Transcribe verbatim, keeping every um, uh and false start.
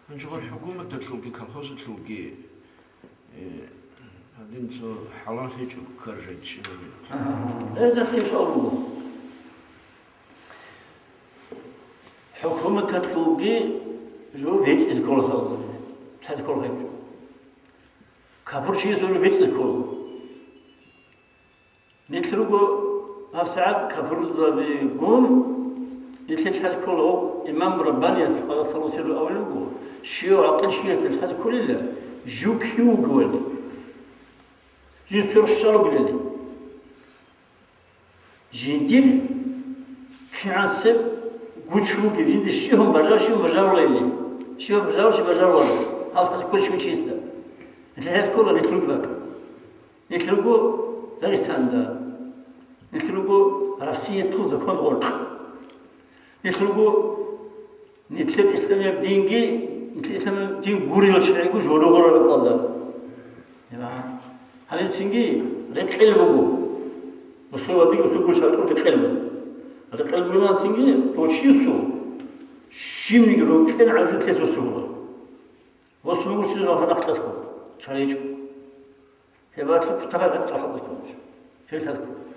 Гьанже гъол хӀукуматалъулги колхозалъулги, э, гьадин цо хӀалал гьечӀого ккаржай чи гьабила. Гьезда лъикӀал руго. ХӀукуматалъулги жо бецӀизе ккола халкъалъе, лъазе ккола гьеб жо. Капурчиясул жо бецӀизе ккола. Нилъ руго гьабсагӀат капурзабигун, нилъер лъазе ккола, имам Раббанияс, къадасаллагьу сирругьу, абулеб буго, щив гӀакъил чиясда лъазе кколила, жив кив вугевали, жив сверх щал вугилали. Жиндир кигӀансеб гуч вугев, жиндир щиб гьун бажарав, щиб гьун бажаруларилан, щиб гьун бажарав, щиб бажаруларилан, гьал лъазе кколищ гьучиясда? Нилъ лъазе ккола, нилъ руги бакӀ. Нилъ руго Дагъистанда. Нилъ руго Россиялъул закон гъоркь. Нилъ руго нилъер исламияб динги, нилъер исламияб дин гурел чагӀиго жо-, жо-, гъоркьалда. Гьаниб цинги рекъел буго. Мусулманги мусулгун шартӀул рекъел буго. Рекъел бугилан цинги дов чиясул щибниги рокьен гӀажу тес босугьула. Босун буго чи нахъ тӀасго, чарайчӀо. Гьеб батлъи кутакаб цӀалъадаз кколищ? Гьел лъазе кколищ?